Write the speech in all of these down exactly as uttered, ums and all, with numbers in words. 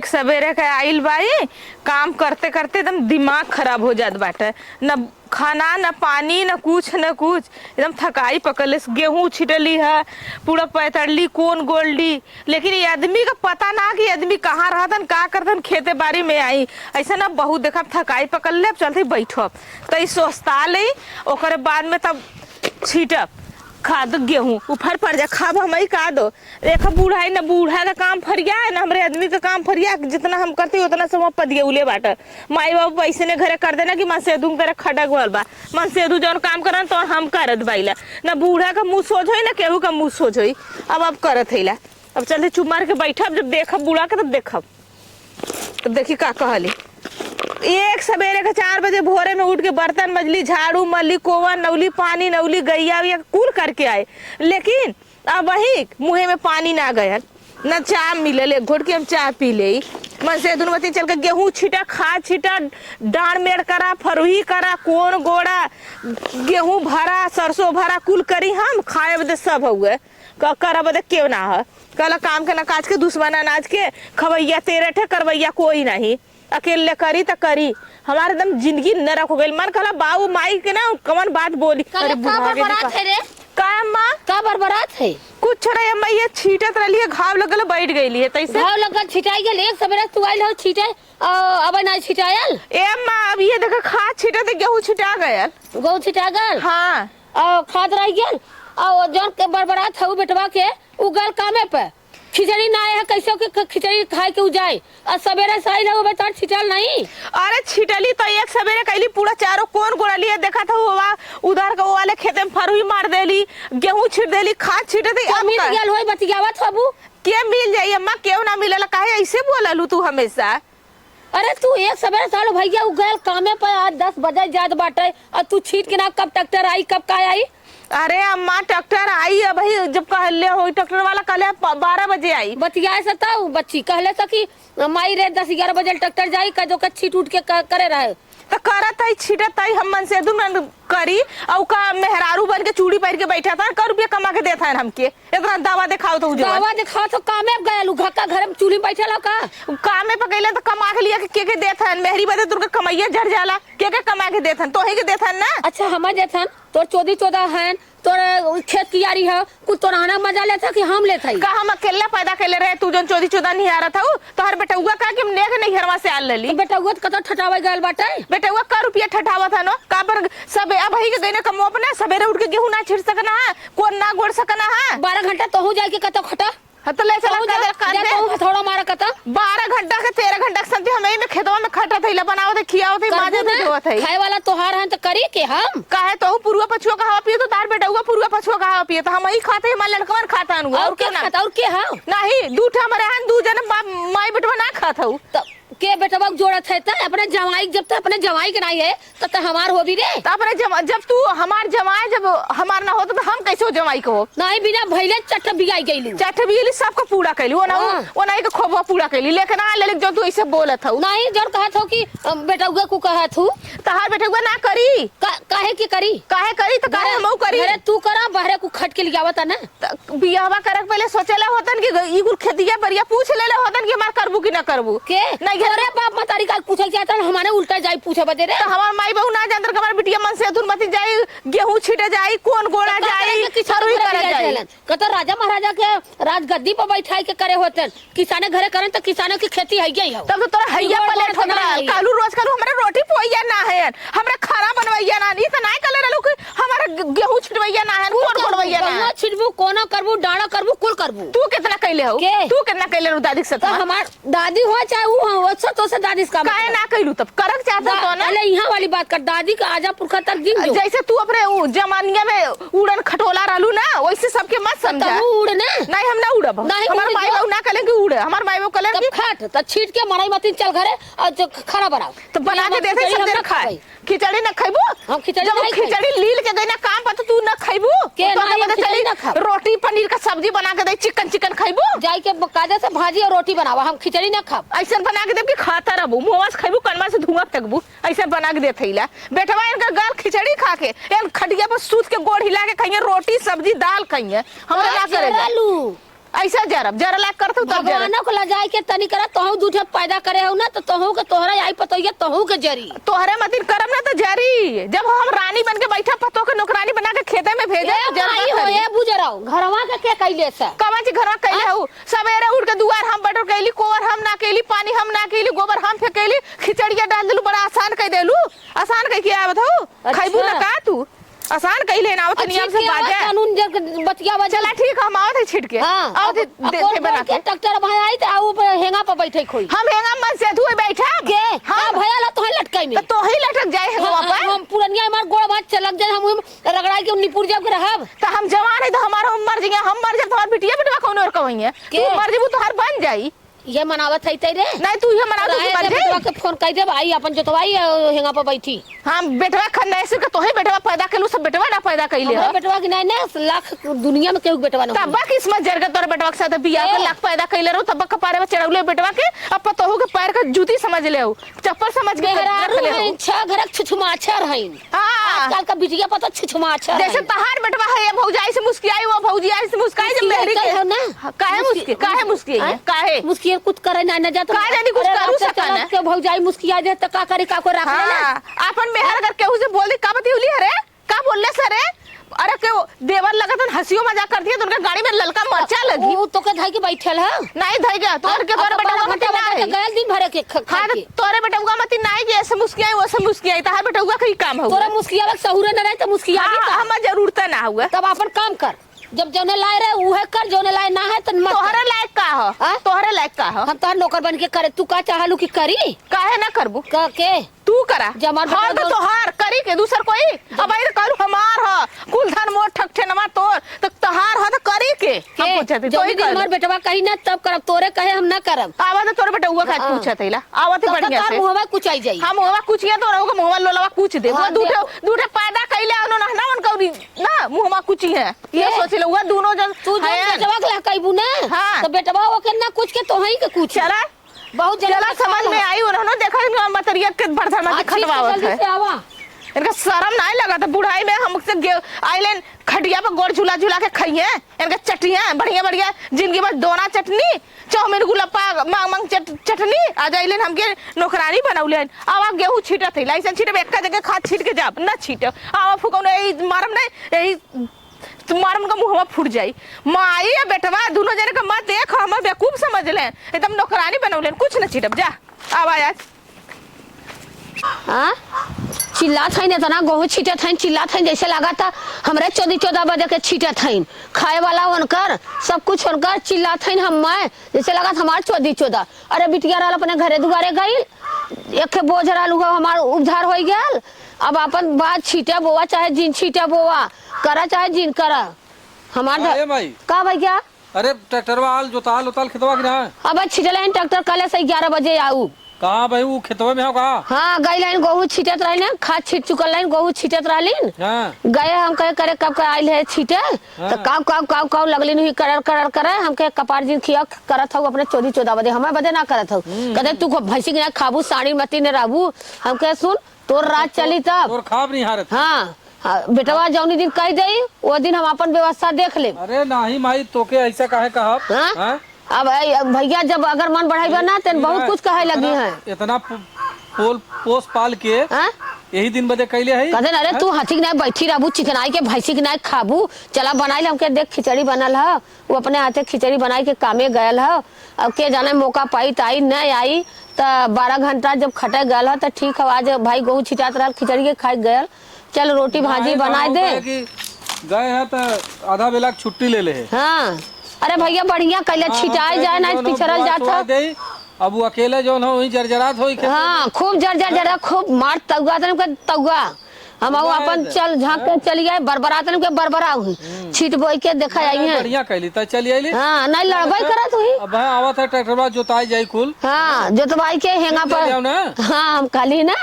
सबेरे के आइल बाई, काम करते करते एकदम दिमाग खराब हो जात बाटे। न खाना, न पानी, न कुछ, न कुछ, एकदम थकाई पकड़ लेस। गेहूं छिटली है, पूरा पैतरली, कोन गोड़ली, लेकिन ये आदमी का पता ना कि ये आदमी कहाँ रहतन, का करतन, खेते बाड़ी में आई। ऐसे ना बहुत देखब थकाई पकड़ ले, अब चलते बैठब, तो ई सोचता ले, ओकरे बाद में तब छीटब खाद गेहूं, उफर पड़ जा, खाब हमई का दो। देखा, बूढ़ा है ना, बूढ़ा का काम फरिया है ना, हमरे आदमी का काम फरिया है, जितना हम करते उतना सब पदियउले बाटे। माई बाबू पैसे ने घरे कर देना कि मनसेधु करे खटक गल बा, मनसेधु जौन काम करन तो हम करत बाइला। ना बूढ़ा का मुंह सोझ होई, ना केहू का मुंह सोझ होई। अब अब करत हैला, अब चलते चुप मार के बैठब, जब देखब बूढ़ा के तब देखब। तब देखी का कहली। एक सबेरे के चार बजे भोरे में उठ के बर्तन मजली, झाड़ू मरली, कोवा नौली, पानी नौली, गैया उइया कुल करके आए, लेकिन अब वही मुँहे में पानी ना गयल, ना चाह मिलल एक घोट के हम चाह पी ले। मनसेधु मती चल के गेहूं छिटा, खाद छिटा, डांड़ मेड़ करा, फरुही करा, कोन गोड़ा, गेहूं भरा, सरसों भरा, कुल करी हम खाए बदे सब हउए। क-, करब त केव ना ह। कहला, "काम के ना काज के, दुश्मन अनाज के, खवैया तेरे ठे, करवैया कोई नहीं। अकेले करी त करी।" हमार एकदम जिंदगी नरक हो गइल। मन कहला, बाऊ माई के ना कवन बात बोली। कहला, अरे, "का बुढ़ा के बरबरात देखा।" है रे? का अम्मा? का बरबरात है? कुछ नहीं अम्मा, ये छीटत रहली है, घाव लगल, बैठ गइली है, तैसे। घाव लगल, छिटाई गेल, एक सबेरे तू आइल हो छीटे, आ, अब ना छिटायल? ए अम्मा, अब ये देखा, खाद छीटत, गेहूं छिटा गयल। गेहूं छिटा गल? हाँ। आ, खाद रह गल? आ, जौन के बरबरात हऊ बेटवा के, उ गल कामे पे। खिचड़ी ना आए है, कैसे के ख-, खिचड़ी खाए के उ जाए? आ सबेरे से आइल है, उ बेचार छिटल नहीं। अरे छिटली तो एक सबेरे कैली, पूरा चारों कोन गोड़ली है, देखा था हुआ उधर के वो वाले खेते में फरुई मार देली, गेहूं छीट देली, खाद छीट देली। के अब मिल का? गल होई, बतियावत हबू। के मिल जाई अम्मा, केहू ना मिलेला, काहे ऐसे बोललू तू हमेशा? अरे तू एक सबेरे सालो भैया उ गयल कामे पे, आज दस बजे जात बाटे, और तू छीट के ना कब ट्रैक्टर आई, कब का आई? अरे अम्मा, ट्रैक्टर आई अबही, जब कहले हो ट्रैक्टर वाला कहले प-, बारह बजे आई। बतियाए से तऊ बच्ची कहले से कि माई रे दस ग्यारह बजे ट्रैक्टर जाई, कह दो के छीट उठ के क-, करे रहे। त करत हई, छीटत हई, हम मनसेधु मन करी, अउ का मेहरारू बन के चूड़ी पहिर के बैठा था, कै रुपया कमा के देत हन हमके? इतना दावा देखावत हऊ जवन। दावा देखावत हऊ, कामे गयल, उ घक्का घर में चूल्ही में बैठल हऊ का? कामे पे गइले त कमा के लिया के, के के देत हन? मेहरी बदे तुरके कमैया झड़ जाला, के के कमा के देत हन? तोही के देत हन ना? अच्छा, हमें देत हन, तोर चोदी चोदा हन, तोर खेत कियारी ह, कुल तोर आना मजा लेत ह कि हम लेत हई? का हम अकेले पैदा कइले रहे, तू जौन चोदी चोदा निहारत हऊ? तोहर बेटउआ का कि हम लेके नैहरवा से आल रहली। तो बेटउआ त कतौ ठठावे गयल बाटे। बेटउआ का रुपया ठठावत हन हो? का पर सब अबही के गइने कमवा अपने, सबेरे उठ के गेहूं ना छीट सकना है, कोन ना गोड़ सकना है? बारह घंटा तोहू जाए के कतौ खटा। हाँ, तो ले चला तोहू का जा, दे, का जा दे? तोहू हथौड़ा मारा कतौ। बारह घंटा के, तेरह घंटा के समझे हम यही में खेतवा में खटत हई, ला बनावत हई, खियावत हई, करबू माजत हई, ना, धोवत हई। खाए वाला तोहार हन तो करी के हम। काहे तोहू पुरुआ पछुआ का हवा पिए, तो तार बेटउआ पुरुआ पछुआ का हवा पिए, तो हम ही खाते हई, हमार लड़कवन खाता हन, और और के क्यों ना? खाता, और के हम? नहीं, दू ठे हमरे हन, दू जने बाप, माई बेटवा ना खात हऊ। त के बेटवा के जोड़त है, त अपने जवाई, जब त अपने जवाई के नाई है, त, त हमार होबी रे। त अपने जवा-, जब तू हमार जवाई, जब हमार ना होत, त हम कैसे हो जवाई को हो? नहीं, बिना भइले चट्ठ बियाई गइलू। चट्ठ बियली सबको पूरा कैली, वो ना, हाँ। वो ना एक खोबवा पूरा कैली, लेकिन आ लेलिक जो तू ऐसे बोलत हऊ। नहीं, जौन कहत हऊ कि, अ, बेटउआ को कहत हऊ। तहार बेटउआ ना करी। का-, काहे के करी? काहे करी त काहे घरे, हमहू करी? घरे तू करा, बहरे को खट के लियावत है ना। त बियाहवा करे के पहिले सोचे ले होतन कि ग-, ई कुल खेतिया बरिया पूछ ले ले होतन कि हमार करबू कि ना करबू। के? नहीं, घर तोरे बाप मतारी का पूछल चाहत हन, हमारे उल्टा जाई पूछे बदे रे। त हमार माई बहू ना जानत कि हमार बिटिया मनसेधु मती जाई, गेहूं छीटे जाई, कोन गोड़ा त का जाई, करेंगे, किसान फरुई घरे करे ले जाई। जालन। कतो राजा महाराजा के राजगद्दी पर बैठाई के करे होतन, किसाने घरे करन त किसानों की खेती है गई हो। तब तो तोरा हैया गोड़ प्लेट गोड़ होत रहल। नहीं है। कालू रोज कालू हमरे रोटी पोइया ना है, हमरे खाना बनवैया ना, ई त नाय कहले रहलू कि हमारा ग-, गेहूं छिटवैया ना है, कुल कोन करबू, गोड़वैया ना है। गहुआ छिटबू, कोनो करबू, डांडा करबू, कुल करबू। तू कितना कैले हो? के? तू कितना कैले रहू दादी के साथ तो में? हमार दादी हो चाहे ऊ हो, ओसे तो से दादी से काम काहे मतलब। ना कैलू तब? करक चाहत दा-, तो ना? पहले यहाँ वाली बात कर, दादी का आजा पुरखा तक दिन जो। जैसे तू अपने उ जमानिया में उड़न खटोला रहलू ना, वैसे सबके मत तो समझा। तू उड़ ना। नहीं, हम ना उड़ब। नहीं, हमार उड़ माई जो। बाबू ना कहले कि उड़, हमार माई बाबू कहले तब कि खट, त छीट के मड़ई मतीन चल घरे और जो ख-, खाना बनाओ। तो बना के हम देते खिचड़ी सब हम देर ना खाए। खाबे। खिचड़ी ना खइबू? हम खिचड़ी जब नहीं खाई। खिचड़ी लील के गई ना काम पर तो तू ना खइबू? के तो नहीं, हम पता खिचड़ी चली ना खाब। रोटी पनीर का सब्जी बना के दे, चिकन चिकन खइबू? जाई के ब-, कायदे से भाजी और रोटी बनावा, हम खिचड़ी ना खाब। ऐसन बना के देब कि खाता रहबू, मुंहवा से खइबू, कनवा से धुआं फेंकबू, ऐसन बना के देत हईला। बेटवा इनका गाल खिचड़ी खा के, एन खटिया पर सूत के गोड़ हिला के खइहे, रोटी सब्जी दाल खइहे, हमरा ना करे दे। चोरालू। ऐसा जरब, जरे लायक करत हूँ तब जरब। भगवानो को लजाए के तनी करत, तोहू दू ठे पैदा करे हऊ ना, तो तोहू के तोहरे आई पतोहिया, तोहू के जरी। तोहरे मतिन करब ना तो जरी। जब हम रानी बन के बैठा, पतोह के नौकरानी बना के खेते में भेजे, ए तो जरबे माई हो, करी। ए बुजरऊ, घरवा के के कैले से? कवन चीज घरवा कैले हाँ? हऊ? सवेरे उठ के दुआर हम बटोर कैली, कोवर हम ना कैली, पानी हम ना कैली, गोबर हम फेंक कैली, खिचड़िया डाल देलू, बड़ा आसान कह देलू। आसान कह के आवत हऊ, अच्छा। खैबू ना का तू? आसान कह ले ना, आवत आ, नियम से बाजा। कानून जब बतिया बजा। चला ठीक, हम आवत है छिट के। हाँ, आवत है, अब, अब दे, कौन दे बना बोल के के। ट्रैक्टर भाई आई तो आ ऊपर हेंगा पर बैठे खोई। हम हेंगा मन से धुए बैठा। के? हाँ। का भया ला तोहे लटकाई में? तो तोही लटक जाए हेंगवा हाँ, पर। हम पुरनिया हमार गोड़ भात चलक जाए, हम रगड़ाई के निपुर जाब के रहब। त हम जवान है त हमार हम मर जइहें, हम मर जाब त हमार बिटिया बेटवा कौनो और कवइहें। के? तू मर जेबू तोहार बन जाई। ये मनावत है तेरे? नहीं, तू ये मनावत, तू रहे मर दे, जाई। बेटवा के फोन कइ देब, आई अपन जोतवाई, अ, हेंगा पर बैठी। हम बेटवा खन्ना ऐसे के तोहे बेटवा पैदा कैलू, सब बेटवा ना पैदा कैले हमरा ह। बेटवा की नहीं ना, लाख दुनिया में केहू के बेटवा ना तब होई। किस्मत जर के तोरे बेटवा के साथ बियाह ए। कर लाख पैदा कैले रहू, तब कपारे में चढ़ौले बेटवा के, अब पतोहू के पैर के जूती समझ ले हो, चप्पल समझ के मेहरारू रख ले हो। हैं, छह घर के छुछुमाछर हैं। हाँ। आजकल का बिटिया पता छुछुमाछर जैसे है। तहार बेटवा है, ये भौजाई से मुस्कियाई, वो भौजिया से मुस्कियाई, जब मुस्कियाई मेहरी के। कहो ना। हाँ, काहे मुस्कि-, मुस्कि-, काहे मुस्कियाई है? हाँ? काहे? मुस्कियाई कुछ करे ना, ना जात काहे जानी कुछ अरे करू रात से सका चलत ना? के भौजाई मुस्किया दे त का करी, का कोई राख लेला? हाँ, आपन मेहर अगर केहू से बोल दे, "का बतियौली है रे? का बोलले से रे?" अरे के वो देवर लगत हन, हंसियो मजाक कर दिया, तो उनका गाड़ी में ललका मरचा लगी। उ, उ तो के धई के बैठल है। नहीं धई गया, तोर के तोरे बेटवा मती ना है। गयल दिन भरे के ख-, हाँ, खाई तो के। तोरे बेटवा मती ना है कि ऐसे मुस्कियाई, वैसे मुस्कियाई, तहार बेटवा का ही काम है। तोरा मुस्कियावा के सहूरे न रहे तो मुस्किया भी हाँ, का? हमार जरूरत ना हुआ। तब अपन काम कर, जब जौने लाए रहे उहे कर, जौने लाए ना है तो मत कर। तोहरे लायक का हो? हाँ? तोहरे लायक का हो? हम तोहर नौकर बन के करे, तू का चाहलू कि करी? काहे ना करबू? क-, के? तू करा। जब हमार हम बेटा तो जौन तोहार करी के दूसर कोई? जब अब आई तो कहलू हमार ह, कुल धन मोर ठकठेनवा तोर, तो तोहार ह तो करी के? हम के? पूछे थे, तो जौने ही दिन कहलू। हमार बेटवा कही ना तब करब, तोरे कहे हम ना करब। आवा तो तोरे बेटवा खाए हाँ। पूछे थे ला, आवा तो तब बढ़िया तोहार से। मुहवा कुछ आई जाई। हम मुहवा कुछ ये तो रहोगे मुहवा लोलवा कुछ दे। हाँ, वो दे। दूठे, दूठे पैदा कैले आनो ना, ना उनका उरी, ना मुहवा कुछ ही है। ये के? सोच लो, वो दोनों जन तू जौन है। बेटवा के लहकाइबू ना, हाँ। तो बेटवा ओके ना कुछ के तोहई के कुछ। चला। बहुत जने चला, के समझ खाल में है। आई, उन्होंने देखा इनका मतरिया के भरधर में हाँ, ठीक से खटवावत जल्दी है। से आवा। इनका शर्म नाहीं लगा था बुढ़ाई में हमसे गे-, आइलेन खटिया पर गोड़ झुला झुला के खाइए। इनका चटिया बढ़िया बढ़िया जिंदगी भर दोना चटनी, चाउमीन गुलप्पा मांग मांग चट-, चटनी, आ जाइलेन हमके नौकरानी बनौलेन। आवा गेहूं छीटत है, लाइसेंस छीटे, एक्का जगह खाद छीट के जाब, न छीटे। आवा फुकौन, यही मारम नहीं, यही तू मार उनका मुहवा फूट जाई। माई या बेटवा दुनो जने के मत देख, हमें बेवकूफ समझ ले, एकदम नौकरानी बनौले, कुछ न चिटब जा। आवा आज। हाँ? चिल्लात हईन, इतना गोहूँ छीटत हईन, चिल्लात हईन, जैसे लागत हमरे चोदी चोदा बजे के छीटत हईन। खाए वाला उनकर, सब कुछ उनकर, चिल्लात हईन हम मैं, जैसे लागत हमार चोदी चोदा। अरे बिटिया रहल अपने घरे दुआरे गई, एक ठे बोझ रहल, उहो हमार उद्धार होइ गयल। अब आपन बात छीटे बोवा, चाहे जिन छीटे बोवा, करा चाहे जिन करा। हमार हाँ, घर ए माई। का भैया? अरे ट्रैक्टरवा आल, जोताल, उताल खेतवा की ना? अब छिटले हैं ट्रैक्टर, कल से ग्यारह बजे आऊ। कहाँ भाई, वो खेतवा में हो का? हाँ, गई लाइन गोहूँ छीटत रहलिन, खाद छीट चुकल लाइन, गोहूँ छीटत रहलिन। हाँ। गए हम कहे, करे कब का आइल है छीटे? हाँ। तो काव, काव, काव, काव लगलिन हुई, करर, करर, करर। हम कहे, "कपार जिन खिया करत हऊ अपने चोदी चोदा बदे, हमें बदे ना करत हऊ।" हम्म। कहते, "तू को भैंसी के ना खाबू, साड़ी मती ने रहबू।" हम कहे, "सुन, तोर राज तोर, चली तब।" तोर खाब नहीं हारत। हाँ, हाँ, बेटवा जौनी दिन कह देई, वो दिन हम अपन व्यवस्था देख लेब। अरे नाही माई, तोके ऐसा काहे कहब? हाँ? हाँ? अब ऐ-, अब भैया जब अगर मन बढ़ाइबा ना, तेन ई बहुत ना, कुछ कहे लगी इतना, हैं। इतना पो-, पोल, पोस पाल के हाँ? यही दिन बदे कैले है। कहते ना, "अरे हाँ? तू हाथी के नाय बैठी रहबू, चिकनाई के भैंसी के नाय खाबू, चला बनाई ले।" हमके देख खिचड़ी बनल ह, वो अपने हाथे खिचड़ी बनाई के कामे गयल ह। अब के जाने मौका पाई त आई, न आई त बारह घंटा जब खटे गयल ह त ठीक ह, आज भाई गोहूँ छिटात रहल, खिचड़ी के खाए गयल, चल रोटी भाजी बनाए दे। गए हैं तो आधा बेला के छुट्टी ले ले है। हाँ, अरे भैया बढ़िया कैले, हाँ, छिटाए जाए, ना पिछड़ल जात है। अब वो अकेले जौन हो, वही जरजरात होई खेत में। हाँ, खूब जर, जर, जर, खूब मार तउआ, तन के तउआ। हम आऊ अपन चल, झांक के चली आए, बरबरात तन के बरबरा हुई। हम्म। छीट बोई के देखा आई है। बढ़िया कैली, त चली आइली। हाँ, नहीं लड़बई करत हुई। अब है, आवत है ट्रैक्टरवा, जोताई जाई कुल। हाँ, जोतवाई के हेंगा पर। हाँ, हम कहली ना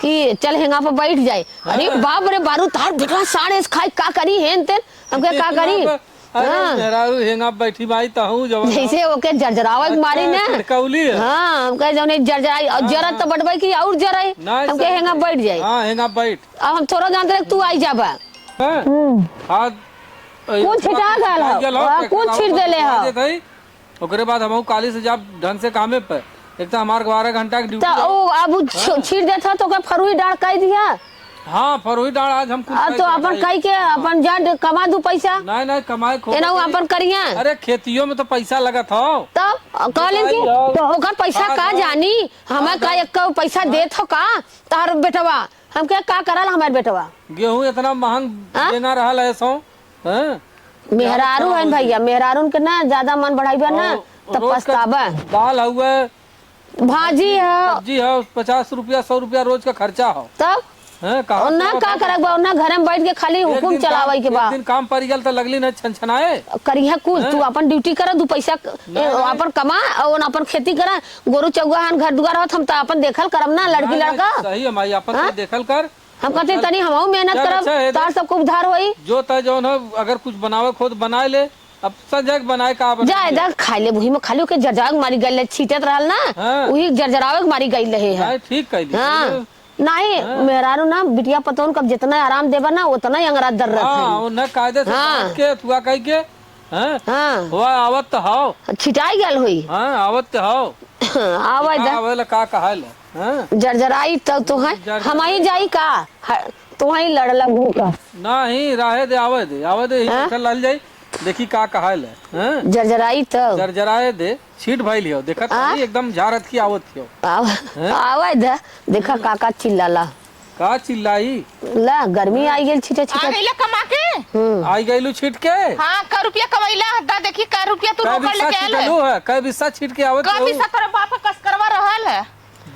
कि चल हेंगा पर बैठ जाए। अरे बाप रे, बारू तार बेटवा साढ़े से खाई का करी हेन तेन। हमके का करी? अरे मेहरारू हेंगा बैठी माई तहू जवन जैसे ओके जरजरावे के मारी ना। हाँ, हमके जौने जरजराई, और जरत तो बटबई की और जराई। हमके हेंगा बैठ जाई। हाँ, हेंगा बैठ। अब हम थोड़ा जानते रहे, तू आई जाबा। हाँ? हम्म। आज कुल छिटा गल हो। हाँ, कुल छीट देले हो। ओकरे बाद हमहू काली से जाब ढंग से कामे पे। एक तो हमार बारह घंटा के ड्यूटी तो है। ओ, अब उ छ-, हाँ। छीट देत हो तो ओकर फरुई डाँड़ कइ दिया। हाँ, फरुई डाँड़ आज हम कुछ अब तो अपन कइ के, हाँ। अपन जान कमा दू पैसा। नहीं, नहीं, कमाए खो एना उ के अपन करिया। अरे, खेतियों में तो पैसा लगत हो। तब कहलिन कि बताइए। तो ओकर पैसा हाँ, का हाँ। जानी, हमें हाँ, का हाँ। एक पैसा हाँ। देत हो का? तोहर बेटवा, हमके का करल हमार बेटवा? गेहूं इतना महंग हाँ? देना रहल है सो, हैं? मेहरारू ज्यादा हैं खराब हो भैया, गई। मेहरारून के ना ज्यादा मन बढ़ाइबे ना, और तो रोज का पछताबे। दाल हउए, भाजी है। सब्जी है, पचास रुपया, सौ रुपया रोज का खर्चा हो। तब? हैं, कहाँ और ना से का होता? करब बा, ना घरे में बैठ के खाली एक हुकुम दिन काम, चलावे के एक बा। दिन काम पड़ गल तो लगली ना छनछनाए। करिहे कुल, तू हैं? अपन ड्यूटी कर, दू पैसा क-, नहीं, ए, नहीं। अपन कमा और अपन खेती कर, गोरू चौगाहन घर दुआर होत, हम तो अपन देखल करब ना, लड़की नहीं, नहीं, लड़का। सही है माई, अपन हाँ? तो देखल कर। हम कहते चल, तनी हमहू मेहनत चल, करब, अच्छा, हे दे। तार सबको उद्धार होई। जो तय जौन हो, अगर कुछ बनावे खुद बनाए ले, अब संजय के बनाए का बना जाए दिया? दा, खाए ले, वही में खाली ओके जरजरावे के मारी गइल, छीटत रहल ना, हाँ। वही जरजरावे के मारी गइल रहे है। नहीं, ठीक कह दी। हाँ। नहीं, हाँ। मेहरारू ना, बिटिया पतोहन का जितना आराम देबा ना, उतना ही अंगरा दर्रत हाँ, है। वो न कायदे से हाँ। बैठ के, थुआ कह के, हाँ? हाँ। हुआ आवत तो हाव। छिटाई गल होई। हाँ, आवत तो हाव। आवे देखा दा। आवे ला का कहा ले? हाँ? जरजराई तो तू है, जरजराई। हम ही जाई का? ह-, तू ही लड़ लगू का? नहीं, रहे दे, आवे दे, आवे दे, हाँ? बैठल रहल जाई। देखी का कहा ले? हाँ? जरजराई तो। जरजराए दे, छीट भइल हियो, देखत हाँ? हई एकदम झारत की आवत हियो। आव-, हैं? आवे दे, देखा काका चिल्लाला। का चिल्लाई? ला, गर्मी आई गेल छीटे आ छीटे। गइला कमा के? हम्म। आई गइलू छीट के? हाँ, का रुपया कमैला? दा देखी का रुपया तू कै रोकड़ बिस्सा लेके आयल है। छीटलू है? कै बिस्सा छीट के आवत का हो? बिस्सा तोरे बाप का कसकरवा रहल है?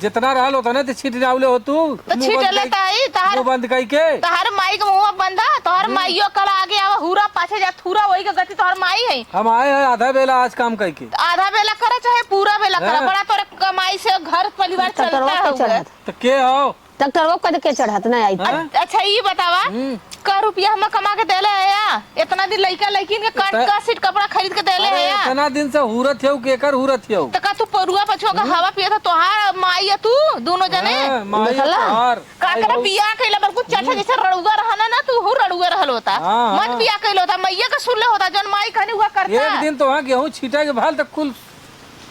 जितना रहल उतने ते छीट जावले हो तू। तो मुंह छीट बंद लेता कई-, है, तहार मुंह बंद कई के। तहार माई के मुंह बंद है, तोहर हम्म। माइयो कल आगे आवा, हुरा पाछे जा, थूरा वही के गति तोहर माई है। हम आए हैं आधा बेला आज काम कई के। आधा बेला करा चाहे पूरा बेला करा, हाँ। बड़ा तोरे कमाई से घर परिवार चलता है। तो के हो? ट्रैक्टरवा कद के चढ़त ना आई। हाँ? अ-, अच्छा, ई बतावा, हम्म। का रुपया हम कमा के देले है या? इतना दिन लइका लइकिन के काट अरे, का सीट कपड़ा खरीद के देले अरे, है या? इतना दिन से हुरत हियो, केकर हुरत हियो? त का तू परुआ पछुआ का हम्म। हवा पियत ह? तोहार माई या तू, दोनों जने? हाँ, माई या देखला? तोहार। का माई करे हो। बियाह कइला, बिल्कुल चाचा हम्म। जैसे रड़ुआ रहना ना, तू हूँ रड़ुआ रहल होता। हाँ, मत हाँ। बियाह कइल होता, मैया के सुन ले होता, जौन माई कहनी हुआ करता। एक दिन तो वहाँ गेहूँ छीटे के भाल तक कुल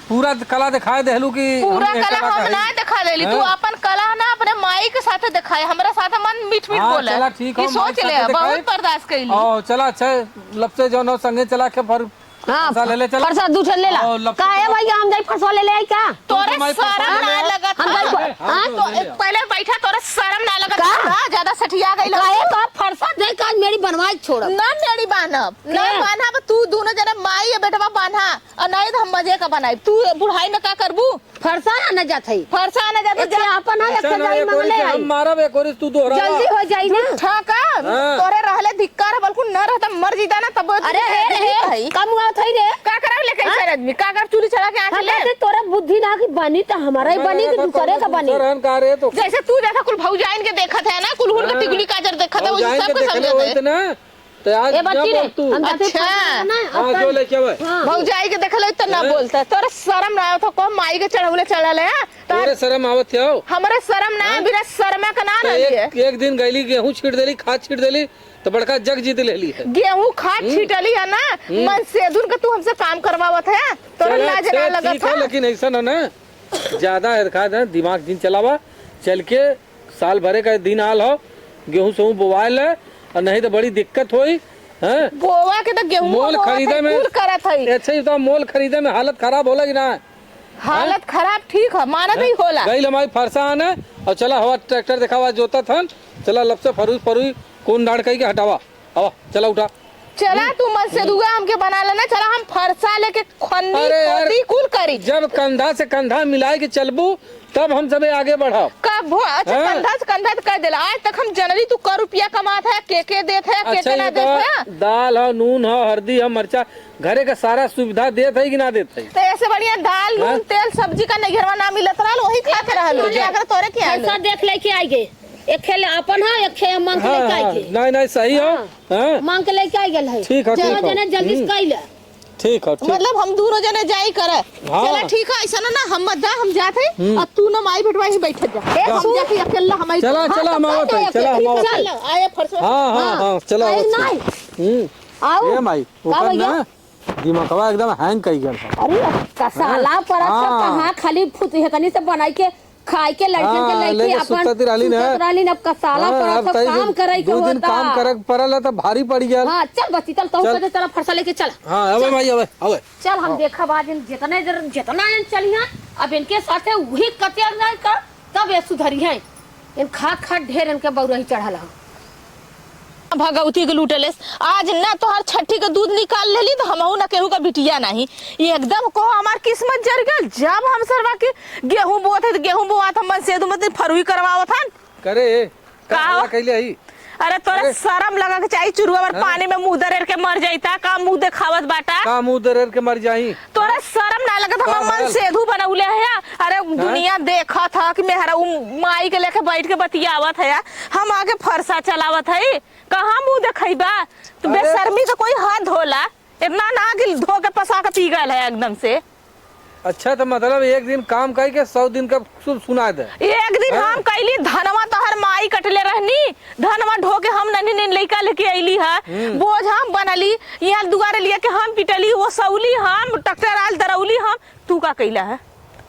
पूरा कला दिखाए देहलू कि पूरा हम एक कला कला हम का ना है। दिखा देली, तू हैं? अपन कला ना अपने माई के साथे दिखाए, हमरा साथे मन मीठ मीठ हाँ, बोले। चला, ठीक ई हो, सोच माई ले, साथे बहुत दिखाए। बर्दाश्त कइली। ओ, चला, अच्छा, लपसे जौन हो, संगे चला के फर-, हाँ, फरसा ले ले, चला। फरसा दू ठे ले ला। ओ, लपसे काहे चला। भैया, हम जाई फरसा ले ले आई का? तोरे तुम तो माई शरम फरसा ना ले ले। लगत हम जाई बा-, हाँ? हाँ, तो ले ले। पहले बैठा, तोरे शरम ना लगत का? का? ज्यादा सठिया गइल हो। काहे का फरसा दे का मेरी बनवाई छोड़ब? ना मेरी बान्हब, ना के? बान्हब, तू दोनों जना माई या बेटवा बान्हा। और नहीं तो हम मजे का बनाई। तू बुढ़ाई में का करबू? फरसा आने जात है। फरसा आने जात है, अच्छा, जा। अपन है, अच्छा, एक ना, जाई एक ओरी मंगले से हम आई। मारब, एक ओरी से तू दोहरावा। जल्दी हो जाई ना। झूठा का? हाँ। तोरे रहले धिक्कार है, बल्कु न रहता मर जीता ना, तब अरे, तू हे, हे, भाई। कम हुआ था रे। का करब लेके हाँ? चार आदमी? का कर चूल्ही चढ़ा के आँच हम ले? कहते तोरा बुद्धि ना कि बनी तो हमारा ही बनी कि दूसरे का बनी। दूसरा रहन का रे तो। जैसे तू जैसा कुल भौजाइन के देखत है ना, कुल हुन के हाँ। टिकुली काजर देखत है, वही भौजाइन के सबके देखले समझत होई है। इतना। तो आज ए बच्ची ना रे, बोल तू। हम जाते अच्छा। फंसा ना, हाँ, अब जो कल लेके आवे। हाँ। भौजाई के देखल त ना हैं? बोलता। तोरा शरम ना आवत हो, को माई के चढ़ौले चढ़ल है? तोरे शरम आवत हो? हमरे शरम ना, हैं? बिना शरमा का ना तो रहली है। एक, एक दिन गईली, गेहूं छीट देली, खाद छीट देली, तो बड़का जग जीत लेली है। गेहूं खाद हम्म। छीटली है ना, हम्म। मन से दूर के तू हमसे काम करवावत है, तोरा चला, लाज ना अच्छा, लगत ठीक है, है? लेकिन ऐसा ना, ना, ज्यादा है, खा दे, दिमाग जिन चलावा, चल के साल भरे का दिन आल हो, गेहूं सेहूं बोवाए ले, और नहीं तो बड़ी दिक्कत होई, हैं? बोवा के तो गेहूं मोल बोवा खरीदे के में, कुल करत हई। अच्छा, ये तो मोल खरीदे में हालत खराब होला कि ना? हालत हैं? खराब ठीक है, मानत ही हैं? होला। गई हमारी फरसा आने, और चला हवा ट्रैक्टर दिखावा जोता थन, चला लपसे फरुई फरुई कौन डांड कही के हटावा। आवा, चला उठा। चला, हम्म। तू मन से हम्म। दुआ हमके बना लेना। चला, हम फरसा लेके खन्नी, अरे यार, खोदी, कुल करी। जब कंधा से कंधा मिलाए के चलबू, तब हम सबे आगे बढ़ब। कब हो? अच्छा, हाँ। कंधा से कंधा तो कह देला। आज तक हम जनली तू क रुपया कमात है, के के देत है, के अच्छा, के ना ये देत तो है। दाल हो, नून हो, हरदी हो, मरचा, घरे का सारा सुविधा देत है कि ना देत है? तो ऐसे बढ़िया दाल, हाँ? नून, तेल, सब्जी का नैहरवा ना मिलत रहल, वही खात रहल। अरे, अगर तोरे के आलू। फरसा देख लेके आई गे। एक खेल आपन है, एक खेल मांग के हाँ, लेके आई हाँ, के। नहीं, नहीं, सही हो। हाँ। हाँ। मांग के लेके आई गेल है। ठीक है, दोनों ठीक है। जने जल्दी से हम्म। कइले। ठीक है, ठीक। मतलब हम दोनों जने जाई करे। हाँ। चला ठीक है, ऐसा ना, ना हम मत जा, हम जात है। हम्म। और तू ना माई बेटवा ही बैठे जा। ए, हम सुन। जाके अकेला हम आई चला, हाँ, चला, तो हम आवत है, चला, हम आवत है। चल, आए फरसो। हाँ, हाँ, हाँ। हाँ, चला, आए आवत है। नहीं। हम्म। आओ। ए माई, का ओकर भैया? ना दिमागवा एकदम hang कई गल है। अरे, कसाला हाँ? परत है, हाँ। कहाँ खाली फुत हेतनी से बनाई के खाए के लड़कियन के हाँ, लइके लेके अपन सुतत रहली ना। सुतत रहली ना, अब कसाला हाँ, परत अब है, तई काम दिन, करे के दू दिन होता। काम करे के परल है, तो भारी पड़ गया। हाँ, चल बच्ची, चल, तहु चल। कदे चला फरसा लेके चल। हाँ, अबे चल। माई, अबे, अबे। चल, हम हाँ। देखब आज इन जितने जन, जितना जन चली हैं, अब इनके साथे वही कतिया जाए का, तब ये सुधरी हैं। इन खात खात ढेर इनके बउरही चढ़ल ह। भगवती के लूटलेस, आज ना तोहार छठी के दूध निकाल लेली, तो हमहू ना केहू का बिटिया नहीं। ये एकदम को हमार किस्मत जर गल। जब हम सरवा के गेहूं बोत है, तो गेहूं बोआत हम मन से दू मत फरुई करवावत हन। करे, का का हो? हल्ला कइले हई? अरे, तोरा अरे। शरम लगा के चाही, चुरुआ भर हाँ? पानी में मुंह दरेर के मर जाइता, का मुंह देखावत बाटा? का मुंह दरेर के मर जाई? तोरा शरम ना लगत, हम का मन भयल? सेधु बनौले है। अरे, हाँ? दुनिया देखत ह कि मेहरा उ माई के लेके बैठ के बतियावत है, हम आगे फरसा चलावत है, कहाँ मुंह देखइबा? तू अरे। बेशर्मी के कोई हद होला, इतना ना कि धो के पसा के पी गल है एकदम से। अच्छा, तो मतलब एक दिन काम कई के सौ दिन का सु-, सुना दे। एक दिन हैं? हम कइली, धनवा तोहर माई कटले रहनी, धनवा ढो के हम नन्ही नन्ही लइका लेके अइली ह, हम्म। बोझ हम बनली, यहाँ दुआरे लिया के हम पिटली, वो सौली हम, ट्रैक्टर आल दरौली हम, तू का कइला है?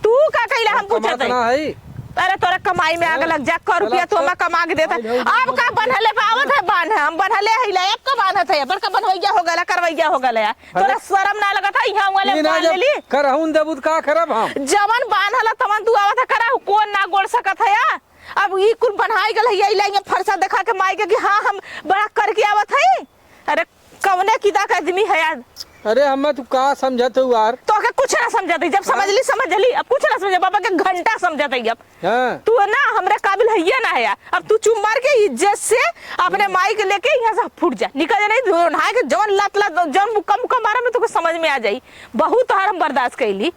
तू का कइला हम हम पूछत कमात हई? ना हई। अरे तोरा कमाई में आग हैं? लग जा, कर चला, रुपया तू चल। हमा कमा के देता। आई, आई, अब आई, का आई। बन्हले पावत है बान्ह, हम बन्हले हइला, अब का बान्हत है, बड़का बनवैया हो गला, करवैया हो गला। तोरा अरे। शरम ना लगत है, यहाँ वाले ई ना बांध जब लेली। करहून देबू त का करब हम? जवन बान्हल तवन तू आवत है, करहु कौन ना गोड़ सकत है या? अब ई कुल बन्हाई गल है, या इला इहाँ फरसा देखा के माई के कि हाँ, हम बड़ा करके आवत है। अरे, कवने किदा का आदमी है यार? अरे, हमें तू का समझत हो यार? तोके कुछ ना समझत है, जब समझ हाँ? ली, समझ ली, अब कुछ ना समझे, बाबा के घंटा समझत है अब। हाँ। तू है ना, हमरे काबिल है ये ना है यार। अब तू चुप मार के इज्जत से अपने हम्म। माई के लेके यहाँ से फूट जा, निकल जा, नहीं तो नहाए के जवन लात लात, जवन मुक्का मुक्का मारा में तोके समझ में आ जाई। बहुत तोहार हम बर्दाश्त कैली,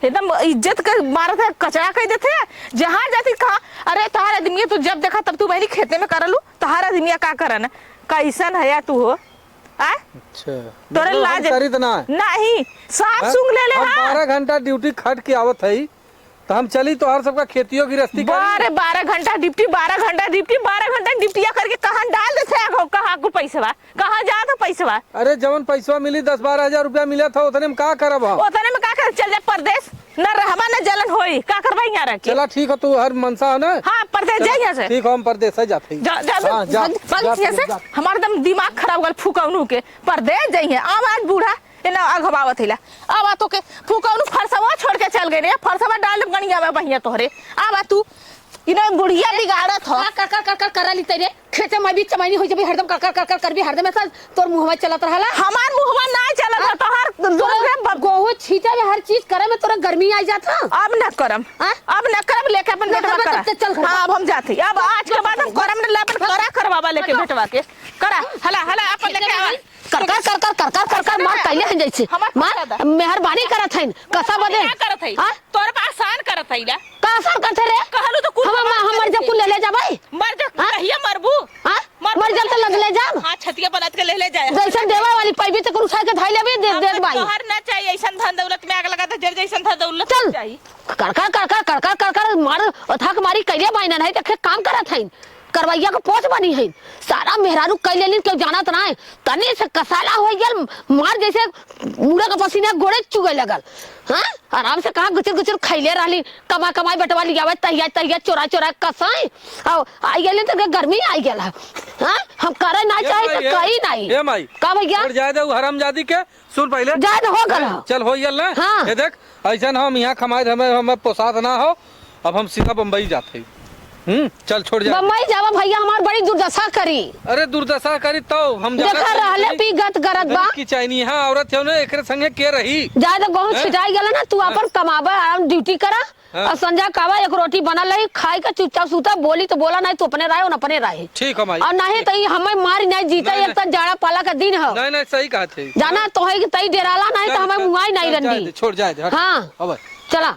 एकदम इज्जत के मारत है, कचरा कह देते हैं। जहाँ जाती कहाँ, अरे तोहार आदमी है, तू जब देखा तब तू बहनी खेते में करलू, तोहार आदमी का करन, कैसन है यार तू हो? आ? अच्छा। तोरे मतलब लाज हम करी त ना? नहीं, साफ हैं? सूंघ ले ले, हम हाँ। बारह घंटा ड्यूटी खट के आवत हई, त हम चली तोहार सबका खेतियो गिरस्ती करी? बारह, बारह घंटा ड्यूटी, बारह घंटा ड्यूटी, बारह घंटा ड्यूटिया करके कहाँ डाल देते हैं, कहाँ को पैसवा? कहाँ जात है पैसवा? अरे जवन पैसवा मिली, दस बारह हजार रुपया मिलत ह, ओतने में का करब हम? ओतने में का करब? चल जा परदेस, न रहबा न जलन होई, का करबा यहाँ रह के? चला ठीक है, तू हर मनसा हो ना। हाँ, परदेस चला, जा यहाँ से। ठीक है, हम परदेस है जात हई। जा, जा, हाँ, जा, भाग, भाग जा, यहाँ से। जा। हमार दम दिमाग खराब हो गल फुकौनू के। परदेस जाइए, आवाज बूढ़ा, ये ना अघबावत हिला। अब आ तोके फुकौनू फरसवा छोड़ के चल गए रे, फरसवा डाल गणिया में बहिया तोहरे। अब आ तू, इन्हें बुढ़िया बिगाड़त हो। का कर, कर, कर, कर, करा ली तेरे? खेते में भी चमैनी हो जबी, हरदम कर, कर, कर, कर, कर भी हरदम ऐसा तोर मुंह में चलत रहला। हमार मुंहवा ना चलत ह, हाँ? तोहार तोरा दोनों के ब- गोहूं छींटे में हर चीज करे में तोरा गर्मी आ जात ह। अब ना करम। हाँ? अब ना करम, लेके अपन ना बेटवा करबे करा। तब ते चल घर। हाँ, अब हम जाते। अब आज के बाद हम करम ना, ले अपन करा करवावा लेके बेटवा के। करा, हला, हला, अपन लेके आवा। कर, कर, कर, कर, कर, कर, कर, कर, मार कैले हन जैसे। हमार मार, पैसा दा। मेहरबानी करत हन। कसा बदे? क्या करत है? हाँ? तोर पे आसान करत है ला। का आसान करत है रे? कहलू तो कुल हम, हमार हम मर करत जब है। कुल ले, ले जाबै। मर जा, हाँ? कहिया मरबू? हाँ? मर मर जब तो लद ले जाब। हाँ, छतिया बनात के ले, ले जाए। जैसे देवा वाली पैबी तो उठा के धाई लेबे, दे, दे भाई। तोहर ना चाहिए, ऐसन धन दौलत में आग लगा दे, जब जैसन धन दौलत चल। चाहिए। कर, कर, कर, कर, मार, अथक मारी कैले भाई ना, नहीं तो खे काम करत है। करवैया के पोच बनी है। सारा मेहरारू कई लेलिन, केहू जानत ना है। तनी से कसाला हो गल, मार जैसे मुड़ा के पसीना गोड़े चुगे लगल। हाँ? आराम से कहाँ गुचर गुचर खैले रहली, कमा कमाई बटवा लियावे, तहिया तहिया चोरा चोरा कसाई। आओ, आई गेले तो गर्मी आई गेल है। हाँ? हम करे ना ए चाही माई, तो ए, कही नहीं। ए माई, का भैया? छोड़ जाए दे उ हरामजादी के। सुन पहिले। जाए तो हो गल हैं? हो। चल हो गल ना। हाँ। ये देख, ऐसा ना हम यहाँ कमाए हमें, हमें पोसात ना हो। अब हम सीधा बम्बई जात हई। हम्म, चल छोड़ जा। बम्बई जावा भैया, हमार बड़ी दुर्दशा करी। अरे दुर्दशा करी तो हम जाना देखा चाहिए रहले इतनी, पी गत गरत बा। इतनी किचैनिहा औरत है ना, एकरे संगे के रही? जाए तो गोहूं हैं? छिटाई गल ना, तू हाँ। अपन कमाबा, आराम ड्यूटी करा। हाँ। और संझा कावा एक रोटी बनल रही, खाई के चुपचाप सूता, बोली तो बोला, नहीं तो अपने रहे, अपने रहे। ठीक है माई। और नहीं तो ये हमें मारी नहीं जीता, नहीं, एक तो जाड़ा पाला का दिन है। नहीं, नहीं, सही कहा थे। जाना तो है कि तई डेराला नहीं तो चल, हमें चल, मुआई नहीं चल, जाए रंडी। दे, छोड़ जाए दे, हट। हाँ। अब चला।